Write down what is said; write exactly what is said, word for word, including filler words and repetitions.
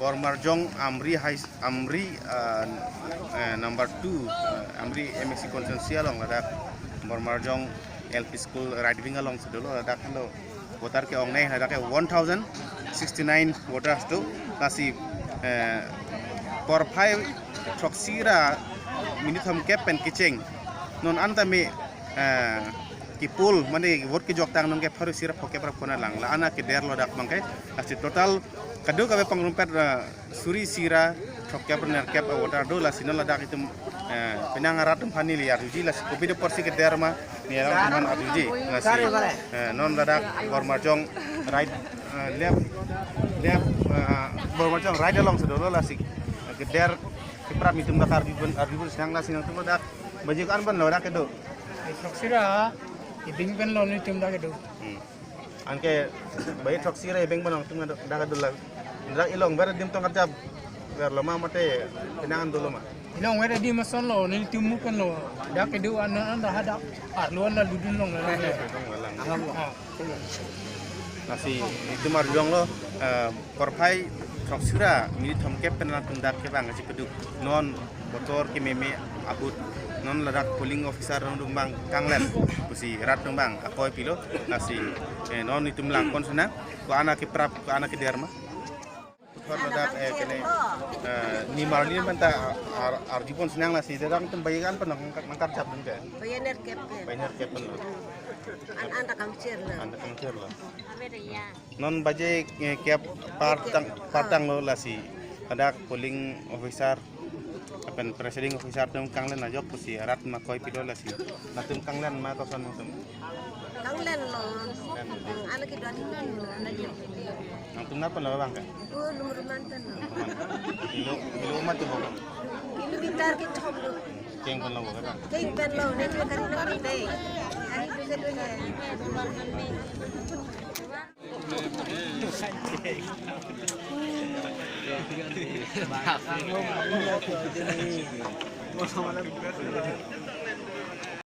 Bormarjong Amri High, Amri, uh, uh, number two, uh, Amri M A C constituency along ladak Bormarjong L P School right wing along si dolo, ladak henlo voter ke-ongnei, ladak ke one thousand sixty-nine voters do. Lasi, eh, porphai throksi ra minit thomkep pen kecheng. Non anta me, eh, ke-poll mane vote kejoktang non ke pharo isi ra phokep ra phongo lang. La-an akeder lo dak abang ke. Lasi total kadokave pangrumpet, eh, suri isi ra throkkep nerkep a-voter do. Lasi non ladak itum, eh, penang arat atum aphan neli arjuji, lasi kopi de porsi keder ma neli arat atum aphan arjuji. Lasi, eh, non ladak Bormarjong right, eh, left, left, eh, Bormarjong right along si dolo, lasi keder keprap itum dak arju pon, arju pon senang, lasi nangtum dak baji ko-an pen lo dak kedo? Throksi ra ibeng pen lo nelitum dak kedo. Hmm. Anke baji throksi ra ibeng pen nangtum dak kedo la. Dak ilongver adim tong karjap verlo ma mate penang an dolo ma? Ilongver adim ason lo, nelitum mu pen lo. Dak kedo an an dah dak arlo an la ludun long la. Long la lang. Ah. Lasi itum arjulonglo, eh, porphai throksi ra minit thomkep pen nangtum dak kevang aji keduk. Non voter kememe ahut, non ladak polling officer atum abang kanglen pusi rat atum abang akoi pilo. Lasi, eh, non itum lang pon senang, ko-an akeprap, ko-an akeder ma. Puthot ladak, eh, kene, eh, nimarli pen ta ar-, arju pon senang, lasi dak nangtum baji ko-an pen nang-, nangkarjap dun ke? Baji nerkep ke. Baji nerkep pen lo. An, anta kangchir lo. Anta kangchir lo. Non baji, eh, kep par tang, par tang lo, lasi ladak polling officer lapen presiding officer atum kanglen ajok pusi rat ma akoi pilo, lasi nangtum kanglen ma koson nangtum? Kanglen lo. Kanglen lo. Anak kedo-an lo. Nangtum nat pen lo abang ke? Oh, lumruman pen lo. Ilo, ilo ma tu abang? Ilo bitar kechom lo. Keng pen lo abang ke? Keng pen lo, ne tu kan lo dei. Hari bisa dua ya.